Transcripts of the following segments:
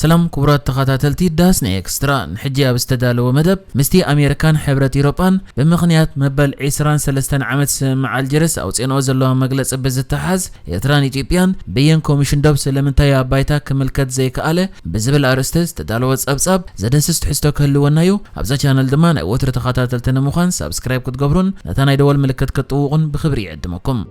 ሰላም ክቡራት ተኸታተልቲ ዳስ ናይ ኤክስትራ፣ ንሕጂ ኣብ ዝተዳለወ መደብ ምስቲ ኣሜሪካን ሕብረት ኢሮጳን ብምኽንያት መበል ዕስራን ሰለስተን ዓመት ስምምዕ ኣልጀርስ ኣውፅኤንኦ ዘለዋ መግለፂ ብዝተሓዝ ኤርትራን ኢትዮጵያን ብየን ኮሚሽን ዶብ ስለምንታይ ኣብ ባይታ ክምልከት ዘይከኣለ ብዝብል ኣርእስቲ ዝተዳለወ ጸብጻብ ዘደንስስ ትሕዝቶ ክህልወና እዩ። ኣብዛ ቻነል ድማ ናይ ወትሩ ተኸታተልቲ ንምዃን ሳብስክራይብ ክትገብሩን ነታ ናይ ደወል ምልክት ክትጥውቑን ብኽብሪ ይዕድመኩም።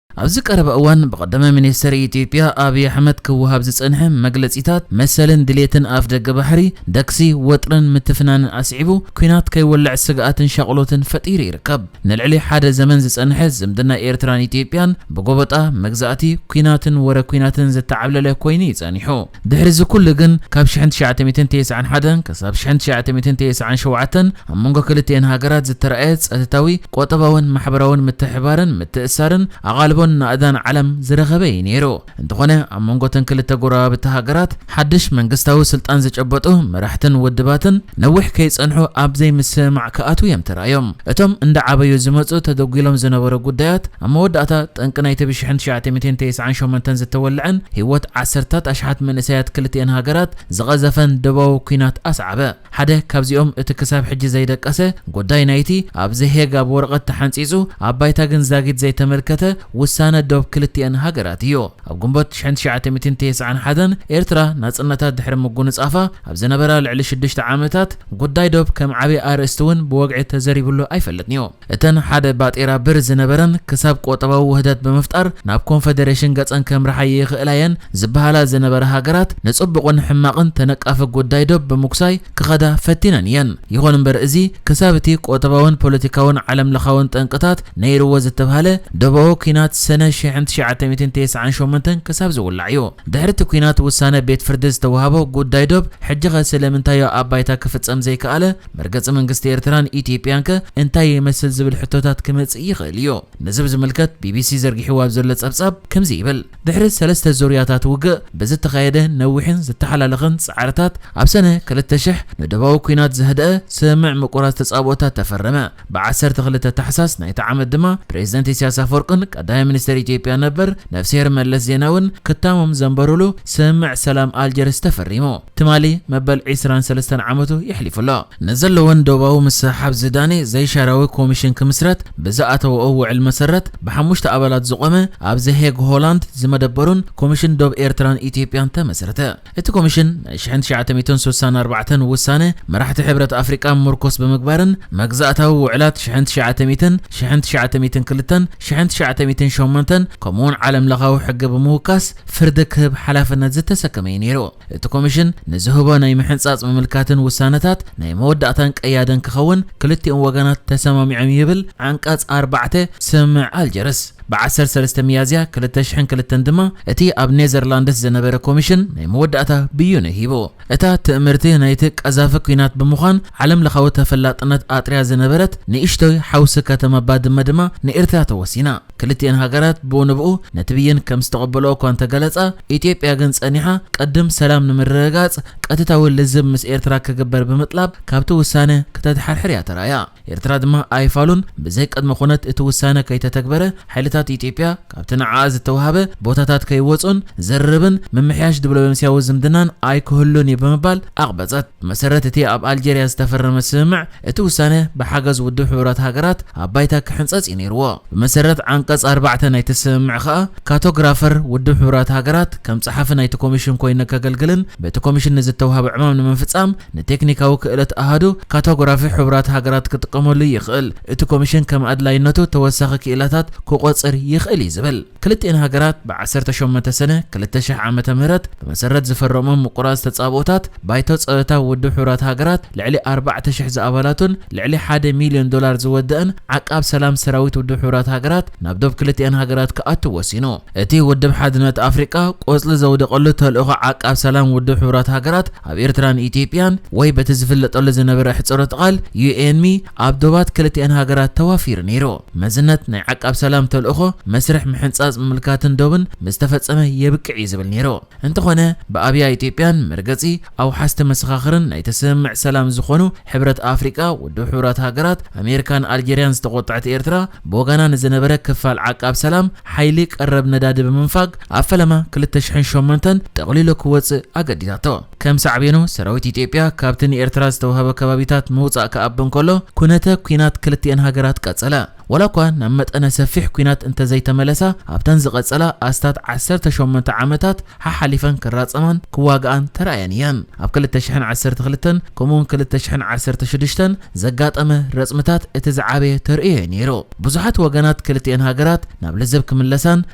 ኣብዚ ቀረባ እዋን ብቐዳማይ ሚኒስትር ኢትዮጵያ ኣብይ ኣሕመድ ክወሃብ ዝጸንሐ መግለጺታት መሰልን ድሌትን ኣፍደገ ባሕሪ ደክሲ ወጥርን ምትፍናንን ኣስዒቡ ኲናት ከይወልዕ ስግኣትን ሻቕሎትን ፈጢሩ ይርከብ። ንልዕሊ ሓደ ዘመን ዝጸንሐ ዝምድና ኤርትራን ኢትዮጵያን ብጎበጣ፣ መግዛእቲ፣ ኲናትን ወረ ኲናትን ዝተዓብለለ ኮይኑ እዩ ጸኒሑ። ድሕሪ እዚ ኩሉ ግን ካብ ሽሕን ትሽዓተ ሚእትን ተስዓን ሓደን ክሳብ ሽሕን ትሽዓተ ሚእትን ተስዓን ሸውዓተን ኣብ መንጎ ክልቲኤን ሃገራት ዝተረኣየ ጸጥታዊ፣ ቁጠባውን ማሕበራውን ምትሕባርን ምትእሳርን ኣቓልቦን ናእዳን ዓለም ዝረኸበ እዩ ነይሩ። እንተኾነ ኣብ መንጎ እተን ክልተ ጎረባብቲ ሃገራት ሓድሽ መንግስታዊ ስልጣን ዝጨበጡ መራሕትን ውድባትን ነዊሕ ከይጸንሑ ኣብ ዘይምስምማዕ ክኣትዉ እዮም ተራእዮም። እቶም እንዳዓበዩ ዝመጹ ተደጒሎም ዝነበሩ ጉዳያት ኣብ መወዳእታ ጠንቂ ናይቲ ብሽሕን ትሽዓተ ሚእትን ተስዓን ሸሞንተን ዝተወልዐን ህይወት ዓሰርታት ኣሽሓት መንእሰያት ክልቲኤን ሃገራት ዝቐዘፈን ደባዊ ኲናት ኣስዓበ። ሓደ ካብዚኦም እቲ ክሳብ ሕጂ ዘይደቀሰ ጉዳይ ናይቲ ኣብ ዘ ሄግ ኣብ ወረቐት ተሓንጺጹ ኣብ ባይታ ግን ዛጊት ዘይተመልከተ ውሳነ ዶብ ክልቲኤን ሃገራት እዩ። ኣብ ግንቦት ሽሕን ትሽዓተ ሚእትን ተስዓን ሓደን ኤርትራ ናጽነታ ድሕሪ ምጉንጻፋ ኣብ ዝነበራ ልዕሊ ሽዱሽተ ዓመታት ጉዳይ ዶብ ከም ዓቢ ኣርእስቲ እውን ብወግዒ ተዘሪብሉ ኣይፈልጥን እዩ። እተን ሓደ ባጤራ ብር ዝነበረን ክሳብ ቁጠባዊ ውህደት ብምፍጣር ናብ ኮንፈደሬሽን ገጸን ከምርሓ ይኽእላ እየን ዝበሃላ ዝነበራ ሃገራት ንጽቡቕን ሕማቕን ተነቃፊ ጉዳይ ዶብ ብምጉሳይ ክኸዳ ፈቲነን እየን። ይኹን እምበር እዚ ክሳብ እቲ ቁጠባውን ፖለቲካውን ዓለም ለኻውን ጠንቅታት ነይርዎ ዝተብሃለ ዶባዊ ኲናት ሰነ ሽሕን ትሽዓተ ሚእትን ተስዓን ሸሞንተን ክሳብ ዝውላዕ እዩ። ድሕሪ እቲ ኲናት ውሳነ ቤት ፍርዲ ዝተዋህቦ ጉዳይ ዶብ ሕጂኸ ስለምንታዮ ኣብ ባይታ ክፍጸም ዘይከኣለ? መርገጺ መንግስቲ ኤርትራን ኢትዮጵያን ከ እንታይ ይመስል ዝብል ሕቶታት ክመጽእ ይኽእል እዩ። ነዚ ብዝምልከት ቢቢሲ ዘርጊሕዎ ኣብ ዘሎ ጸብጻብ ከምዚ ይብል። ድሕሪ ሰለስተ ዙርያታት ውግእ ብዝተኻየደ ነዊሕን ዝተሓላለኸን ጻዕርታት ኣብ ሰነ ክልተ ሽሕ ንደባዊ ኲናት ዘህደአ ስምምዕ ምቁራጽ ተጻብኦታት ተፈረመ። ብዓሰርተ ክልተ ታሕሳስ ናይቲ ዓመት ድማ ፕሬዝደንት ኢሳያስ ኣፈወርቅን ቀዳማይ ሚኒስትር ኢትዮጵያ ነበር ነፍስሄር መለስ ዜናውን ክታሞም ዘንበሩሉ ስምምዕ ሰላም ኣልጀርስ ተፈሪሙ። ትማሊ መበል ዕስራን ሰለስተን ዓመቱ የሕሊፉ ኣሎ። ንዘለወን ዶባዊ ምስሕሓብ ዝዳኒ ዘይሻራዊ ኮሚሽን ክምስረት ብዝኣተወኦ ውዕል መሰረት ብሓሙሽተ ኣባላት ዝቖመ ኣብ ዘ ሄግ ሆላንድ ዝመደበሩን ኮሚሽን ዶብ ኤርትራን ኢትዮጵያን ተመስረተ። እቲ ኮሚሽን ናይ ሽሕን ትሽዓተ ሚእትን ስሳን ኣርባዕተን ውሳነ መራሕቲ ሕብረት ኣፍሪቃ ምርኮስ ብምግባርን መግዛእታዊ ውዕላት ሽሕን ትሽዓተ ሚእትን፣ ሽሕን ትሽዓተ ሚእትን ክልተን፣ ሽሕን ትሽዓተ ሚእትን ሸሞንተን ከምኡውን ዓለም ለኻዊ ሕጊ ብምውካስ ፍርዲ ክህብ ሓላፍነት ዝተሰከመ እዩ ነይሩ። እቲ ኮሚሽን ንዝህቦ ናይ ምሕንጻጽ ምምልካትን ውሳነታት ናይ መወዳእታን ቀያድን ክኸውን ክልቲኦም ወገናት ተሰማሚዖም ይብል ዓንቀጽ ኣርባዕተ ስምምዕ ኣልጀርስ። ብዓሰርተ ሰለስተ ሚያዝያ ክልተ ሽሕን ክልተን ድማ እቲ ኣብ ኔዘርላንድስ ዝነበረ ኮሚሽን ናይ መወዳእታ ብይኑ ሂቡ። እታ ትእምርቲ ናይቲ ቀዛፊ ኲናት ብምዃን ዓለም ለኻዊ ተፈላጥነት ኣጥርያ ዝነበረት ንእሽቶይ ሓውሲ ከተማ ባድመ ድማ ንኤርትራ ተወሲና። ክልቲኤን ሃገራት ብኡ ንብኡ ነቲ ብይን ከም ዝተቐበልኦ እኳ እንተገለጻ፣ ኢትዮጵያ ግን ጸኒሓ ቅድም ሰላም ንምርግጋጽ ቀጥታዊ ልዝብ ምስ ኤርትራ ክግበር ብምጥላብ ካብቲ ውሳነ ከተድሓርሕር እያ ተራእያ። ኤርትራ ድማ ኣይፋሉን ብዘይ ቅድመ ኩነት እቲ ውሳነ ከይተተግበረ ሓይልታት ኢትዮጵያ ካብቲ ንዓኣ ዝተዋህበ ቦታታት ከይወጹን ዝርርብን ምምሕያሽ ዲፕሎማስያዊ ዝምድናን ኣይክህሉን እዩ ብምባል ኣቕበጸት። ብመሰረት እቲ ኣብ ኣልጀርያ ዝተፈረመ ስምምዕ፣ እቲ ውሳነ ብሓገዝ ውድብ ሕቡራት ሃገራት ኣብ ባይታ ክሕንጸጽ እዩ ነይርዎ። ብመሰረት ዓንቀጽ ኣርባዕተ ናይቲ ስምምዕ ከኣ፣ ካቶግራፈር ውድብ ሕቡራት ሃገራት ከም ጸሓፊ ናይቲ ኮሚሽን ኮይኑ ከገልግልን በቲ ኮሚሽን ንዝተዋህበ ዕማም ንምፍጻም ንቴክኒካዊ ክእለት ኣሃዱ ካቶግራፊ ሕቡራት ሃገራት ክጥቀመሉ ይኽእል። እቲ ኮሚሽን ከም ኣድላይነቱ ተወሳኺ ክኢላታት ክቖጽር ይኽእል እዩ ዝብል። ክልቲኤን ሃገራት ብዓሰርተ ሸሞንተ ሰነ ክልተ ሽሕ ዓመተ ምህረት ብመሰረት ዝፈረሞም ምቁራጽ ተጻብኦታት፣ ባይቶ ጸጥታ ውድብ ሕቡራት ሃገራት ልዕሊ ኣርባዕተ ሽሕ ዝኣባላቱን ልዕሊ ሓደ ሚልዮን ዶላር ዝወደእን ዓቃብ ሰላም ሰራዊት ውድብ ሕቡራት ሃገራት ናብ ዶብ ክልቲኤን ሃገራት ክኣቱ ወሲኑ። እቲ ውድብ ሓድነት ኣፍሪቃ ቆጽሊ ዘውደቐሉ ተልእኾ ዓቃብ ሰላም ውድብ ሕቡራት ሃገራት ኣብ ኤርትራን ኢትዮጵያን ወይ በቲ ዝፍለጠሉ ዝነበረ ሕጽሮተ ቃል ዩ ኤን ሚ ኣብ ዶባት ክልቲኤን ሃገራት ተዋፊሩ ነይሩ። መዝነት ናይ ዓቃብ ሰላም ተልእኾ መስርሕ ምሕንጻጽ ምምልካትን ዶብን ምስ ተፈጸመ የብቅዕ እዩ ዝብል ነይሩ። እንተኾነ፣ ብኣብያ ኢትዮጵያን መርገጺ ኣውሓስቲ መሰኻኽርን ናይቲ ስምምዕ ሰላም ዝኾኑ ሕብረት ኣፍሪቃ፣ ውድብ ሕቡራት ሃገራት፣ ኣሜሪካን ኣልጀርያን ዝተቖጥዐት ኤርትራ፣ ብወገና ንዝነበረ ክፋል ዓቃብ ሰላም ሓይሊ ቀረብ ነዳዲ ብምንፋግ፣ ኣብ ፈለማ ክልተ ሽሕን ሸሞንተን ጠቕሊሉ ክወጽእ ኣገዲዳቶ። ከም ሳዕቤኑ፣ ሰራዊት ኢትዮጵያ ካብቲ ንኤርትራ ዝተዋህበ ከባቢታት ምውጻእ ክኣቢ እንከሎ፣ ኩነተ ኲናት ክልቲኤን ሃገራት ቀጸለ። ዋላ እኳ ናብ መጠነ ሰፊሕ ኲናት እንተዘይተመለሳ፣ ኣብተን ዝቐጸላ ኣስታት ዓሰርተ ሸሞንተ ዓመታት ሓሓሊፈን ክራጸማን ክዋግኣን ተራእየን እየን። ኣብ ክልተ ሽሕን ዓሰርተ ክልተን ከምኡውን ክልተ ሽሕን ዓሰርተ ሽዱሽተን ዘጋጠመ ረጽምታት እቲ ዝዓበየ ተርእዮ እዩ ነይሩ። ብዙሓት ወገናት ክልቲኤን ሃገራት ናብ ልዝብ ክምለሳን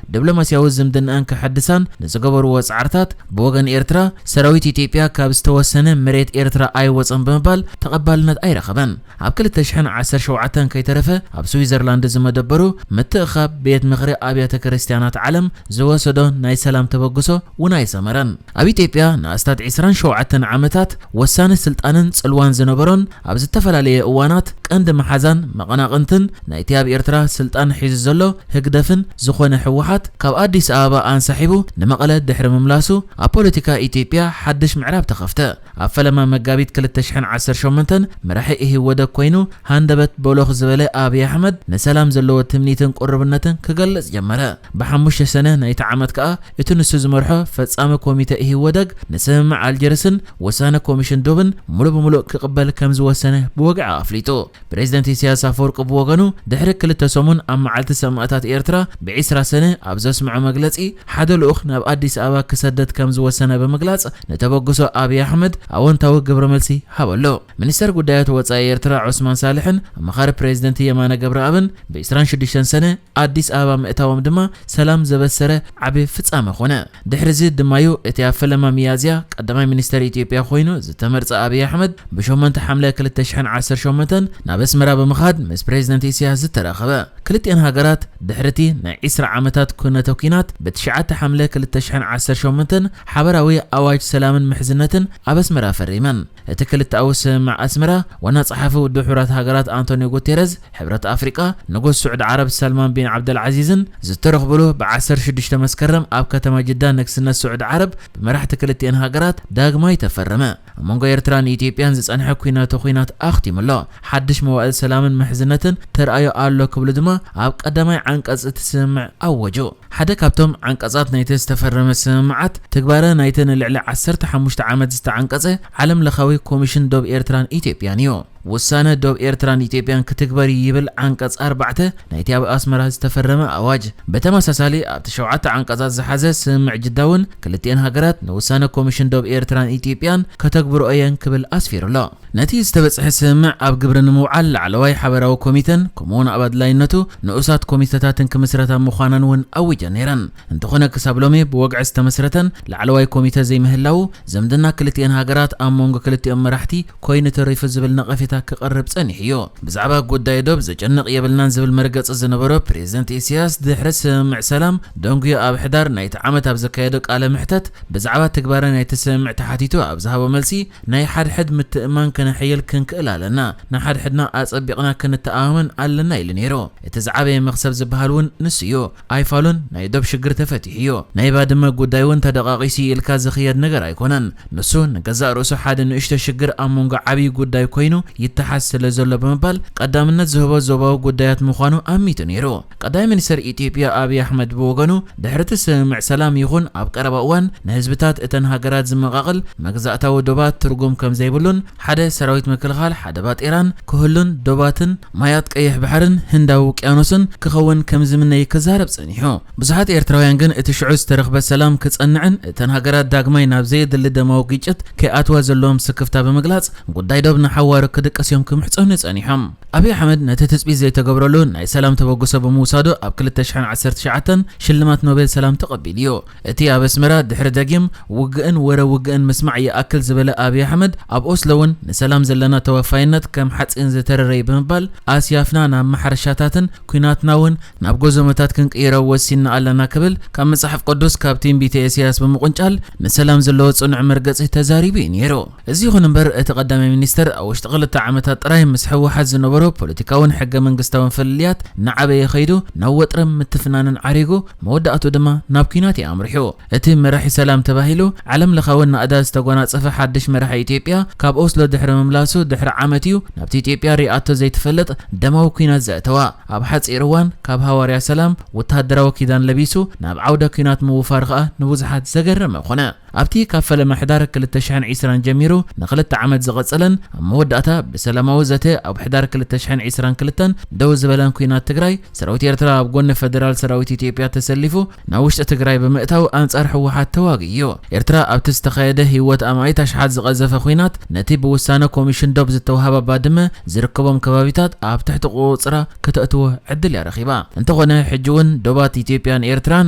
ዲፕሎማስያዊ ዝምድናኣን ክሐድሳን ንዝገበርዎ ጻዕርታት፣ ብወገን ኤርትራ፣ ሰራዊት ኢትዮጵያ ካብ ዝተወሰነ መሬት ኤርትራ ኣይወጸን ብምባል ተቐባልነት ኣይረኸበን። ኣብ ክልተ ሽሕን ዓሰርተ ሸውዓተን ከይተረፈ ኣብ ስዊዘርላንድ ዝመደበሩ ምትእኻብ ቤት ምኽሪ ኣብያተ ክርስቲያናት ዓለም ዝወሰዶ ናይ ሰላም ተበግሶ እውን ኣይሰመረን። ኣብ ኢትዮጵያ ንኣስታት ዕስራን ሸውዓተን ዓመታት ወሳኒ ስልጣንን ጽልዋን ዝነበሮን ኣብ ዝተፈላለየ እዋናት ቀንዲ መሓዛን መቐናቕንትን ናይቲ ኣብ ኤርትራ ስልጣን ሒዙ ዘሎ ህግደፍን ዝኾነ ህወሓት፣ ካብ ኣዲስ ኣበባ ኣንሳሒቡ ንመቐለ ድሕሪ ምምላሱ፣ ኣብ ፖለቲካ ኢትዮጵያ ሓድሽ ምዕራፍ ተኸፍተ። ኣብ ፈለማ መጋቢት ክልተ ሽሕን ዓሰርተ ሸሞንተን መራሒ ኢህወደግ ኮይኑ ሃንደበት ቦሎኽ ዝበለ ኣብይ ኣሕመድ፣ ንሰላም ዘለዎ ትምኒትን ቅርብነትን ክገልጽ ጀመረ። ብሓሙሽተ ሰነ ናይቲ ዓመት ከኣ፣ እቲ ንሱ ዝመርሖ ፈጻሚ ኮሚተ ኢህወደግ ንስምምዕ ኣልጀርስን ውሳነ ኮሚሽን ዶብን ሙሉእ ብሙሉእ ክቕበል ከም ዝወሰነ ብወግዒ ኣፍሊጡ። ፕሬዚደንት ኢሳያስ ኣፈወርቂ ብወገኑ፣ ድሕሪ ክልተ ሰሙን ኣብ መዓልቲ ሰማእታት ኤርትራ ብዒስራ ሰነ ኣብ ዘስምዖ መግለጺ፣ ሓደ ልኡኽ ናብ ኣዲስ ኣበባ ክሰደድ ከም ዝወሰነ ብምግላጽ፣ ንተበግሶ ኣብይ ኣሕመድ ኣወንታዊ ግብረ መልሲ ሃበሉ። ሚኒስተር ጉዳያት ወጻኢ ኤርትራ ዑስማን ሳልሕን ኣማኻሪ ፕሬዚደንት የማነ ገብረኣብን ብዒስራን ሽዱሽተን ሰነ ኣዲስ ኣበባ ምእታዎም ድማ ሰላም ዘበሰረ ዓቢ ፍጻመ ኾነ። ድሕሪዚ ድማዩ እቲ ኣብ ፈለማ ሚያዝያ ቀዳማይ ሚኒስተር ኢትዮጵያ ኮይኑ ዝተመርጸ ኣብይ ኣሕመድ፣ ብሸሞንተ ሓምለ ክልተ ሽሕን ዓሰርተ ሸሞንተን ናብ ኣስመራ ብምኻድ ምስ ፕሬዚደንት ኢሳያስ ዝተራኸበ። ክልቲኤን ሃገራት ድሕሪቲ ናይ ዕስራ ዓመታት ኩነተ ኲናት፣ ብትሽዓተ ሓምለ ክልተ ሽሕን ዓሰርተ ሸሞንተን ሓበራዊ ኣዋጅ ሰላምን ምሕዝነትን ኣብ ኣስመራ ፈሪመን። እቲ ክልተኣዊ ስምምዕ ኣስመራ፣ ዋና ጸሓፊ ውድብ ሕቡራት ሃገራት ኣንቶኒዮ ጉቴረዝ፣ ሕብረት ኣፍሪቃ፣ ንጉስ ስዑዲ ዓረብ ሳልማን ቢን ዓብደልዓዚዝን ዝተረኽብሉ፣ ብዓሰርተ ሽዱሽተ መስከረም ኣብ ከተማ ጅዳ ንግስነት ስዑዲ ዓረብ ብመራሕቲ ክልቲኤን ሃገራት ዳግማይ ተፈረመ። ኣብ መንጎ ኤርትራን ኢትዮጵያን ዝጸንሐ ኲናተ ኲናት ኣኽቲሙ ኣሎ። ሓድሽ መዋእል ሰላምን ምሕዝነትን ተራእዮ ኣሎ ክብሉ ድማ ኣብ ቀዳማይ ዓንቀጽ እቲ ስምምዕ ኣወጁ። ሓደ ካብቶም ዓንቀጻት ናይቲ ዝተፈረመ ስምምዓት፣ ትግባረ ናይቲ ንልዕሊ ዓሰርተ ሓሙሽተ ዓመት ዝተዓንቀጸ ዓለም ለኻዊ ኮሚሽን ዶብ ኤርትራን ኢትዮጵያን እዩ። ውሳነ ዶብ ኤርትራን ኢትዮጵያን ክትግበር ይብል ዓንቀጽ ኣርባዕተ ናይቲ ኣብ ኣስመራ ዝተፈረመ ኣዋጅ። ብተመሳሳሊ፣ ኣብቲ ሸውዓተ ዓንቀጻት ዝሓዘ ስምምዕ ጅዳ እውን፣ ክልቲኤን ሃገራት ንውሳነ ኮሚሽን ዶብ ኤርትራን ኢትዮጵያን ከተግብርኦ እየን ክብል ኣስፊሩ ኣሎ። ነቲ ዝተበጽሐ ስምምዕ ኣብ ግብሪ ንምውዓል፣ ላዕለዋይ ሓበራዊ ኮሚተን ከምኡውን ኣብ ኣድላይነቱ ንኡሳት ኮሚተታትን ክምስረታ ምዃነን እውን ኣዊጀን ነይረን። እንተኾነ፣ ክሳብ ሎሚ ብወግዒ ዝተመስረተን ላዕለዋይ ኮሚተ ዘይምህላዉ፣ ዝምድና ክልቲኤን ሃገራት ኣብ መንጎ ክልቲኦም መራሕቲ ኮይኑ ተሪፉ ዝብል ነቐፌታ ክቐርብ ጸኒሑ እዩ። ብዛዕባ ጉዳይ ዶብ ዘጨንቕ የብልናን ዝብል መርገጺ ዝነበሮ ፕሬዚደንት ኢሳያስ፣ ድሕሪ ስምምዕ ሰላም ደንጉዮ ኣብ ሕዳር ናይቲ ዓመት ኣብ ዘካየዶ ቃለ መሕተት፣ ብዛዕባ ትግባረ ናይቲ ስምምዕ ተሓቲቱ ኣብ ዝሃቦ መልሲ፣ ናይ ሓድሕድ ምትእምማን ከነሐይል ክንክእል ኣለና፣ ንሓድሕድና ኣጸቢቕና ክንተኣማመን ኣለና ኢሉ ነይሩ። እቲ ዝዓበየ መኽሰብ ዝበሃል እውን ንሱ እዩ። ኣይፋሉን ናይ ዶብ ሽግር ተፈቲሑ እዩ። ናይ ባድመ ጉዳይ እውን ተደቓቒሱ እዩ ኢልካ ዝኽየድ ነገር ኣይኮነን። ንሱ ንገዛእ ርእሱ ሓደ ንእሽቶ ሽግር ኣብ መንጎ ዓብዪ ጉዳይ ኮይኑ ይተሓዝ ስለ ዘሎ ብምባል ቀዳምነት ዝህቦ ዞባዊ ጉዳያት ምዃኑ ኣሚቱ ነይሩ። ቀዳማይ ሚኒስተር ኢትዮጵያ ኣብይ ኣሕመድ ብወገኑ፣ ድሕሪ እቲ ስምምዕ ሰላም ይኹን ኣብ ቀረባ እዋን ንህዝብታት እተን ሃገራት ዝመቓቕል መግዛእታዊ ዶባት ትርጉም ከም ዘይብሉን፣ ሓደ ሰራዊት ምክልኻል፣ ሓደ ባጤራን ክህሉን ዶባትን ማያት ቀይሕ ባሕርን ህንዳዊ ውቅያኖስን ክኸውን ከም ዝምነይ ክዛረብ ጸኒሑ። ብዙሓት ኤርትራውያን ግን እቲ ሽዑ ዝተረኽበ ሰላም ክጸንዕን እተን ሃገራት ዳግማይ ናብ ዘየድሊ ደማዊ ግጭት ከይኣትዋ ዘለዎም ስክፍታ ብምግላጽ፣ ጉዳይ ዶብ ንሓዋሩ ክድቅስ እዮም ክምሕጸኑ ጸኒሖም። ኣብይ ኣሕመድ ነቲ ትጽቢት ዘይተገብረሉ ናይ ሰላም ተበግሶ ብምውሳዱ፣ ኣብ ክልተ ሽሕን ዓሰርተ ትሽዓተን ሽልማት ኖቤል ሰላም ተቐቢሉ እዩ። እቲ ኣብ ኣስመራ ድሕሪ ደጊም ውግእን ወረ ውግእን ምስማዕ ይኣክል ዝበለ ኣብይ ኣሕመድ፣ ኣብ ኦስሎ እውን ንሰላም ዘለና ተወፋይነት ከም ሓጺን ዝተረረ እዩ ብምባል፣ ኣስያፍና ናብ ማሕረሻታትን ኲናትና እውን ናብ ጎዘመታት ክንቅይሮ ወሲንና ኣለና ክብል፣ ካብ መጽሓፍ ቅዱስ ካብ ትንቢተ ኢሳያስ ብምቕንጫል፣ ንሰላም ዘለዎ ጽኑዕ መርገጺ ተዛሪቡ እዩ ነይሩ። እዚ ይኹን እምበር፣ እቲ ቀዳማይ ሚኒስተር ኣብ ውሽጢ ክልተ ዓመታት ጥራይ ምስ ህወሓት ዝነበሮ ፖለቲካውን ሕገ መንግስታውን ፍልልያት እናዓበየ ከይዱ ናብ ወጥረን ምትፍናንን ዓሪጉ፣ መወዳእቱ ድማ ናብ ኲናት እዩ ኣምሪሑ። እቲ መራሒ ሰላም ተባሂሉ ዓለም ለኻዊ ናእዳ ዝተጎናጸፈ ሓድሽ መራሒ ኢትዮጵያ ካብ ኦስሎ ድሕሪ ምምላሱ ድሕሪ ዓመት እዩ ናብቲ ኢትዮጵያ ሪኣቶ ዘይትፈልጥ ደማዊ ኲናት ዘእተዋ። ኣብ ሓጺር እዋን ካብ ሃዋርያ ሰላም ወተሃደራዊ ኪዳን ለቢሱ ናብ ዓውደ ኲናት ምውፋር ከኣ ንብዙሓት ዘገረመ ኮነ። ኣብቲ ካብ ፈለማ ሕዳር ክልተ ሽሕን ዕስራን ጀሚሩ ንኽልተ ዓመት ዝቐጸለን ኣብ መወዳእታ ብሰላማዊ ዘተ ኣብ ሕዳር ክልተ ሽሕን ዕስራን ክልተን ደው ዝበለን ኲናት ትግራይ፣ ሰራዊት ኤርትራ ኣብ ጎኒ ፈደራል ሰራዊት ኢትዮጵያ ተሰሊፉ ናብ ውሽጢ ትግራይ ብምእታው ኣንጻር ህወሓት ተዋጊኡ እዩ። ኤርትራ ኣብቲ ዝተኻየደ ህይወት ኣማኢት ኣሽሓት ዝቐዘፈ ኲናት ነቲ ብውሳነ ኮሚሽን ዶብ ዝተዋህባ ባድመ ዝርከቦም ከባቢታት ኣብ ትሕቲ ቁጽራ ከተእትዎ ዕድል እያ ረኺባ። እንተኾነ ሕጂ እውን ዶባት ኢትዮጵያን ኤርትራን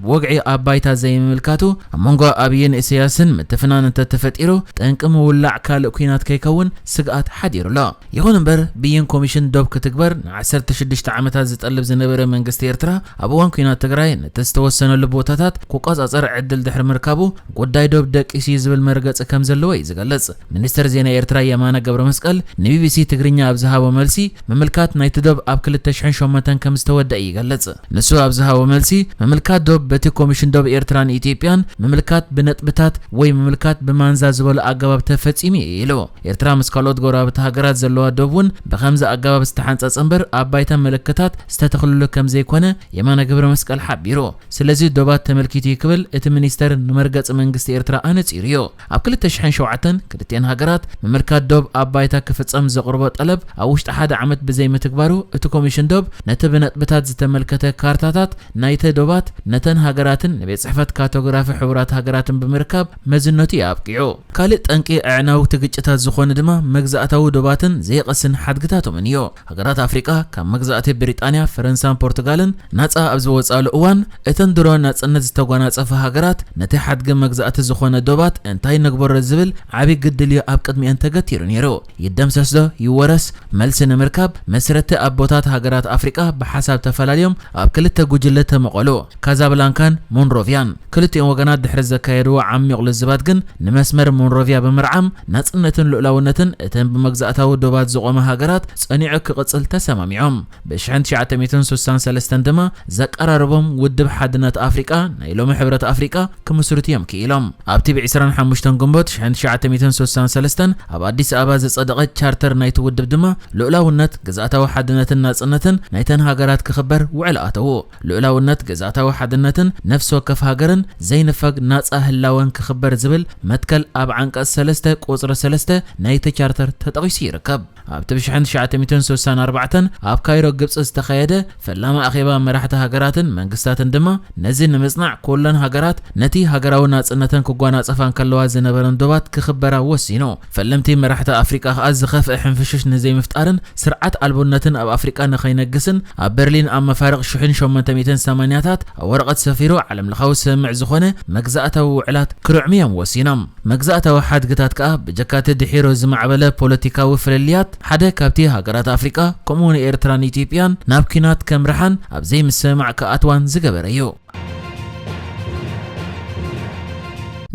ብወግዒ ኣብ ባይታ ዘይምምልካቱ ኣብ መንጎ ኣብይን ኢሳያስን ምትፍናን እንተተፈጢሩ ጠንቂ ምውላዕ ካልእ ኲናት ከይከውን ስግኣት ሓዲሩ ኣሎ። ይኹን እምበር ብይን ኮሚሽን ዶብ ክትግበር ንዓሰርተ ሽዱሽተ ዓመታት ዝጠልብ ዝነበረ መንግስቲ ኤርትራ ኣብ እዋን ኲናት ትግራይ ነቲ ዝተወሰነሉ ቦታታት ክቆጻጸር ዕድል ድሕሪ ምርካቡ ጉዳይ ዶብ ደቂሱ እዩ ዝብል መርገጺ ከም ዘለዎ እዩ ዝገልጽ። ሚኒስትር ዜና ኤርትራ የማነ ገብረ መስቀል ንቢቢሲ ትግርኛ ኣብ ዝሃቦ መልሲ ምምልካት ናይቲ ዶብ ኣብ ክልተ ሽሕን ሸሞንተን ከም ዝተወደአ ይገልጽ። ንሱ ኣብ ዝሃቦ መልሲ ምምልካት ዶብ በቲ ኮሚሽን ዶብ ኤርትራን ኢትዮጵያን ምምልካት ብነጥብታት ወይ ምምልካት ብማንዛ ዝበሎ ኣገባብ ተፈጺሙ እዩ ኢሉ። ኤርትራ ምስ ካልኦት ጎረባብቲ ሃገራት ዘለዋ ዶብ እውን ብኸምዚ ኣገባብ ዝተሓንጸጸ እምበር ኣብ ባይታ ምልክታት ዝተተኽልሉ ከም ዘይኮነ የማነ ገብረ መስቀል ሓቢሩ። ስለዚ ዶባት ተመልኪቱ እዩ ክብል እቲ ሚኒስተር ንመርገጺ መንግስቲ ኤርትራ ኣነጺሩ እዩ። ኣብ ክልተ ሽሕን ሸውዓተን ክልቲኤን ሃገራት ምምልካት ዶብ ኣብ ባይታ ክፍጸም ዘቕርቦ ጠለብ ኣብ ውሽጢ ሓደ ዓመት ብዘይምትግባሩ እቲ ኮሚሽን ዶብ ነቲ ብነጥብታት ዝተመልከተ ካርታታት ናይተ ዶባት ነተን ሃገራትን ንቤት ጽሕፈት ካርቶግራፊ ሕቡራት ሃገራትን ብምርካብ መዝነቱ እዩ ኣብቂዑ። ካልእ ጠንቂ ኣዕናውቲ ግጭታት ዝኾነ ድማ መግዛእታዊ ዶባትን ዘይቐስን ሓድግታቶምን እዩ። ሃገራት ኣፍሪቃ ካብ መግዛእቲ ብሪጣንያ፣ ፈረንሳን ፖርቱጋልን ናጻ ኣብ ዝወጻሉ እዋን፣ እተን ድሮ ናጽነት ዝተጓናጸፋ ሃገራት ነቲ ሓድጊ መግዛእቲ ዝኾነ ዶባት እንታይ ንግበሮ ዝብል ዓቢ ግድልዮ ኣብ ቅድሚኤን ተገቲሩ ነይሩ። ይደምሰስዶ ይወረስ? መልሲ ንምርካብ መስረቲ ኣቦታት ሃገራት ኣፍሪቃ ብሓሳብ ተፈላልዮም ኣብ ክልተ ጉጅለ ተመቐሉ፣ ካዛብላንካን ሞንሮቪያን። ክልቲኦም ወገናት ድሕሪ ዘካየድዎ ዓሚቕ ልዝባት ግን ንመስመር ሞንሮቪያ ብምርዓም ናጽነትን ልኡላውነትን እተን ብመግዛእታዊ ዶባት ዝቖማ ሃገራት ጸኒዑ ክቕጽል ተሰማሚዖም። ብሽሕን ትሽዓተ ሚእትን ስሳን ሰለስተን ድማ ዘቀራረቦም ውድብ ሓድነት ኣፍሪቃ፣ ናይ ሎሚ ሕብረት ኣፍሪቃ፣ ክምስርቱ እዮም ክኢሎም። ኣብቲ ብዕስራን ሓሙሽተን ግንቦት ሽሕን ትሽዓተ ሚእትን ስሳን ሰለስተን ኣብ ኣዲስ ኣበባ ዝጸደቐ ቻርተር ናይቲ ውድብ ድማ ልኡላውነት፣ ግዝኣታዊ ሓድነትን ናጽነትን ናይተን ሃገራት ክኽበር ውዕል ኣተዉ። ልኡላውነት፣ ግዝኣታዊ ሓድነትን ነፍሲ ወከፍ ሃገርን ዘይንፈግ ናጻ ህላወን ክኽበር ዝብል መትከል ኣብ ዓንቀጽ ሰለስተ ቁጽሪ ሰለስተ ናይቲ ቻርተር ተጠቒሱ ይርከብ። ኣብቲ ብሽሕን ትሽዓተ ሚእትን ስሳን ኣርባዕተን ኣብ ካይሮ ግብጺ ዝተኻየደ ፈላሚ ኣኼባ መራሕቲ ሃገራትን መንግስታትን ድማ ነዚ ንምጽናዕ ኩለን ሃገራት ነቲ ሃገራዊ ናጽነተን ክጓናጸፋ እንከለዋ ዝነበረን ዶባት ክኽበራ ወሲኑ። ፈለምቲ መራሕቲ ኣፍሪቃ ከኣ ዝኸፍአ ሕንፍሽሽ ንዘይምፍጣርን ስርዓት ኣልቦነትን ኣብ ኣፍሪቃ ንኸይነግስን ኣብ በርሊን ኣብ መፋርቕ ሽሕን ሸሞንተ ሚእትን ሰማንያታት ኣብ ወረቐት ሰፊሩ ዓለምለኻዊ ስምምዕ ዝኾነ መግዛእታዊ ውዕላት ክርዕሙ እዮም ወሲኖም። መግዛእታዊ ሓድግታት ከኣ ብጀካቲ ድሒሩ ዝማዕበለ ፖለቲካዊ ፍልልያት ሓደ ካብቲ ሃገራት ኣፍሪቃ ከምኡውን ኤርትራን ኢትዮጵያን ናብ ኲናት ከምርሓን ኣብ ዘይምስምማዕ ክኣትዋን ዝገበረ እዩ።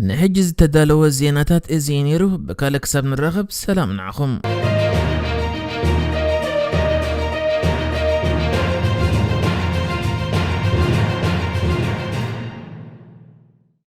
ንሕጂ ዝተዳለወ ዜናታት እዚ እዩ ነይሩ። ብካልእ ክሳብ ንራኸብ ሰላም ንዓኹም።